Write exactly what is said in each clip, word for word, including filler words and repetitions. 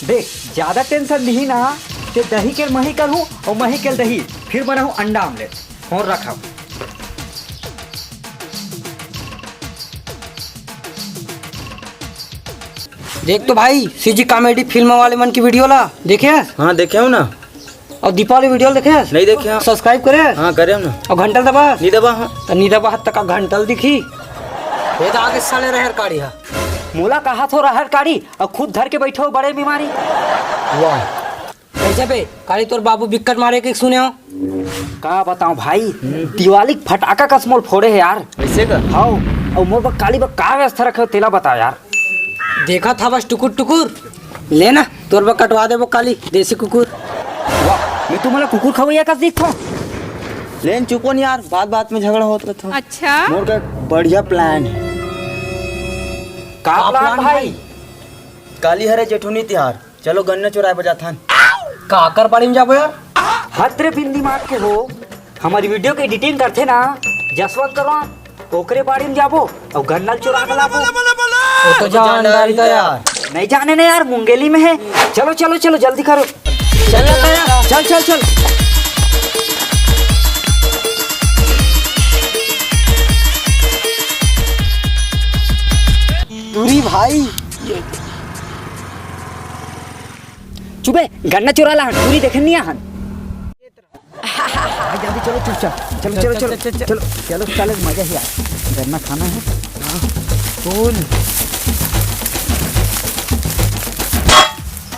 देख, ज्यादा टेंशन लिही ना, ते दही के मही करहूँ अउ मही के दही, फिर बनाहूँ अंडा आमलेट। फोन रखब। देख तो भाई, सीजी कॉमेडी फिल्म वाले मन की वीडियो ला देखे? हाँ, देखे हो ना। अउ दीपावली वीडियो देखे? नहीं देखे हो। सब्सक्राइब करे? हाँ, करे हो ना। अउ घंटल दबा? नहीं दबा, हाँ। त नहीं दबा, हद तक घंटल दिखी। ये तो आगे साले रहर काढ़ी है। मोला कहा थो रहर काढ़ी, अउ खुद धर के बैठो बड़े बीमारी। वाह। कैसे बे? काली तोर बाबू बिक्कट मारे के सुने हो? का बताऊं भाई, दिवाली के फटाका कस मोल फोड़े हे यार। ऐसे का? हाओ, अउ मोर बर काली बर का व्यवस्था रखे हो, तेला बताओ यार। देखा था बस टुकुर टुकुर। ले ना, तोर बर कटवा देबो काली, देसी कुकुर। वाह, मैं तुम्हारा कुकुर खवैया कस दिखथो। लेन चुपो नहीं यार, बात बात में झगड़ा होत रहथो। अच्छा। मोर का बढ़िया प्लान है। का का प्लान प्लान भाई? भाई? काली हरे जेठुनी तिहार, चलो गन्ना चुराए बर जाथन। काकर बाड़ी में जाबो यार? हत रे बिंदी मार के हो, हमारी वीडियो के एडिटिंग करथे ना जसवंत करवा, ओकरे बाड़ी में जाबो अउ गन्ना ल चुरा के लाबो। वो तो जान डारी था यार। नहीं जाने ना यार, मुंगेली में है। चलो चलो चलो, जल्दी करो। चल चल चल। दूरी भाई। चुपे, गन्ना चुरा ला हन, पूरी देखन नहीं आहन। भाई, जल्दी चलो, चुपचाप। चलो, चलो, चलो, चलो, चलो, चलो। चलो, चलो, मजा ही आ। गन्ना खाना है। हाँ, बोल।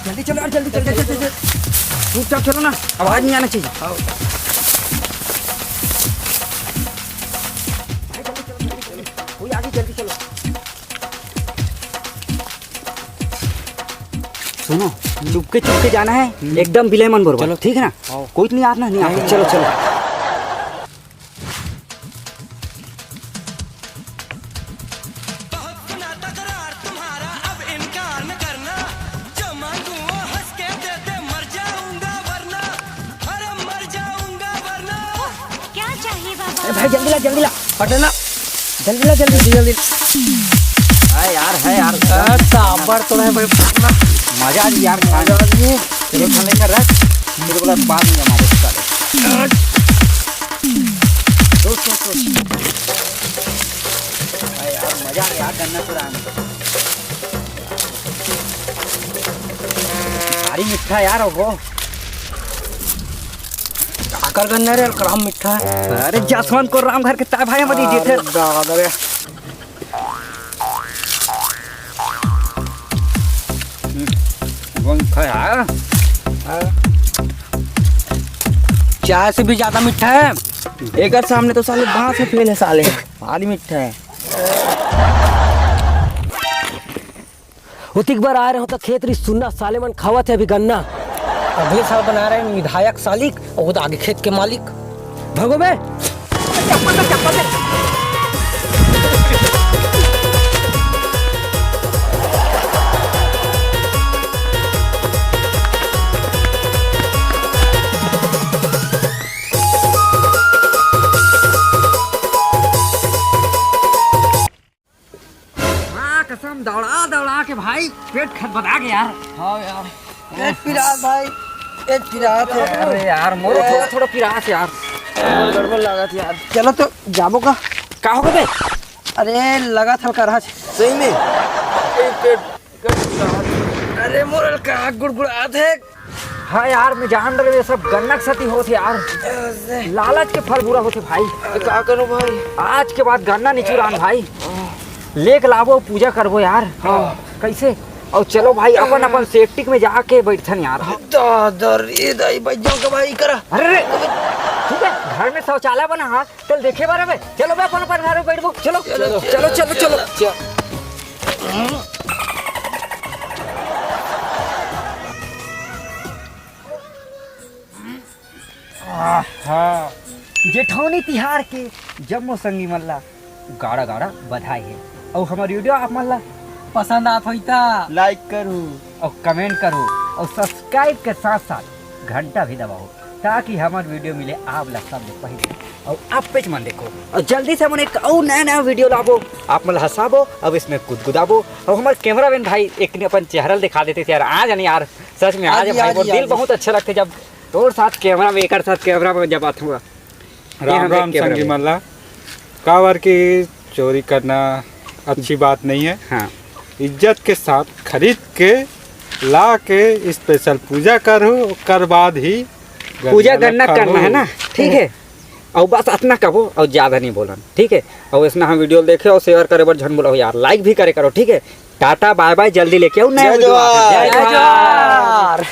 जल्दी चलो यार, जल्दी, जल्दी, जल्दी, जल्दी। चुपचाप चलो ना, आवाज नहीं आना चाहिए। आओ। भाई, जल्दी चलो, जल्दी, जल्दी। कोई आ गई, जल्दी चलो। सुनो, चुपके चुपके जाना है, हम्म। एकदम बिलाई मन बरोबर, चलो। ठीक है ना? आओ। कोई तो नहीं आता, नहीं आता। चलो, चलो। बहुत सुना तकरार तुम्हारा, अब इनकार न करना। जो मांगू वो हंस के दे दे, मर जाऊंगा वरना, अरे मर जाऊंगा वरना। क्या चाहिए बाबा? अरे भाई, जल्दी ला, जल्दी ला। हटे ना। जल्दी ला, जल्दी, जल्दी। है यार, है यार। साबर तो है भाई। मजा आ गया यार, खाने में। चलो, खाने का रख। मेरे को बाद में जमा दो सारे। दोस्त, दोस्त, दोस्त। है यार, मजा आ गया गन्ना चुराने में। भारी मीठा यार वो। काकर गन्ना रे, कड़ा मीठा है। अरे जसवंत को राम घर के ताय भाई हमारी जेठे। अरे दादा रे। हम्म, मीठा है। चाय से भी ज्यादा मीठा है। एकर सामने तो साले बांस में फेल है साले। भारी मीठा है। ओतिक बर आए रहो त खेत री सुन्ना साले मन खावत हे अभी गन्ना। अगले साल बना रहे विधायक सालिक अउ आगे खेत के मालिक। भगो बे। हाँ, कसम दौड़ा दौड़ा के भाई पेट खदबदा गया यार। हाँ यार। पेट पिरात भाई, पेट पिरात है। अरे यार, मोरो थोड़ा थोड़ा पिरात यार। गड़बड़ लागत यार। चलो तो जाबो का? का होगे बे? अरे लगा था हल्का राज। सही में? पेट, पेट, पेट पिरात। अरे मोर हल्का गुड़गुड़ात है। हाँ यार, मैं जान रहे, ये सब गन्ना के सती होत हे यार। लालच के फल बुरा होथे भाई। का करूं भाई? आज के बाद गन्ना नहीं चुरान भाई। लेके लाबो, पूजा करबो यार। हाँ। कैसे? अउ चलो भाई, अपन अपन सेटिंग में जाके बैठथन यार। दादा रे दाई, बैठ जाओ का भाई, करा। अरे रे, ठीक है, घर में शौचालय बना, हाँ, चल देखे बारे में। चलो बे, अपन अपन घर में बैठ दो। चलो, चलो, चलो, चलो, चलो, चलो। चलो। आहा, जेठौनी तिहार के जम्मो संगी मन ला गाड़ा गाड़ा बधाई हे। अउ हमर वीडियो आप मन ला पसंद आत होई त like करू। अउ comment करू अउ subscribe के साथ साथ घंटा भी दबाओ, ताकि हमर वीडियो मिले आप ला सबले पहिले। अउ आप पेज मन देखो, अउ जल्दी से हमन एक अउ नया नया वीडियो लाबो, आप मन ल हंसाबो, अब इसमें गुदगुदाबो। अउ हमर कैमरामैन भाई एक ने अपन चेहरा ल दिखा देते थे यार, आज नहीं यार, सच में आज आज ही, भाई आज वो ही, दिल आज ही। बहुत अच्छा लगते जब तोर साथ कैमरा में, एकर साथ कैमरा में जब आथूंगा। राम राम संगी मन ला। काबर कि चोरी करना अच्छी बात नहीं है। हाँ। इज्जत के साथ खरीद के ला के स्पेशल पूजा करहू, ओकर बाद ही पूजा गन्ना करना है ना, ठीक है। अउ बस अतना कबो अउ ज्यादा नहीं बोलन, ठीक है। अउ इसने हम वीडियो देखे अउ शेयर करे बर झन बोला यार, लाइक भी करे करो, ठीक है। टाटा बाय बाय, जल्दी लेके आऊ नया वीडियो। जय जोहार।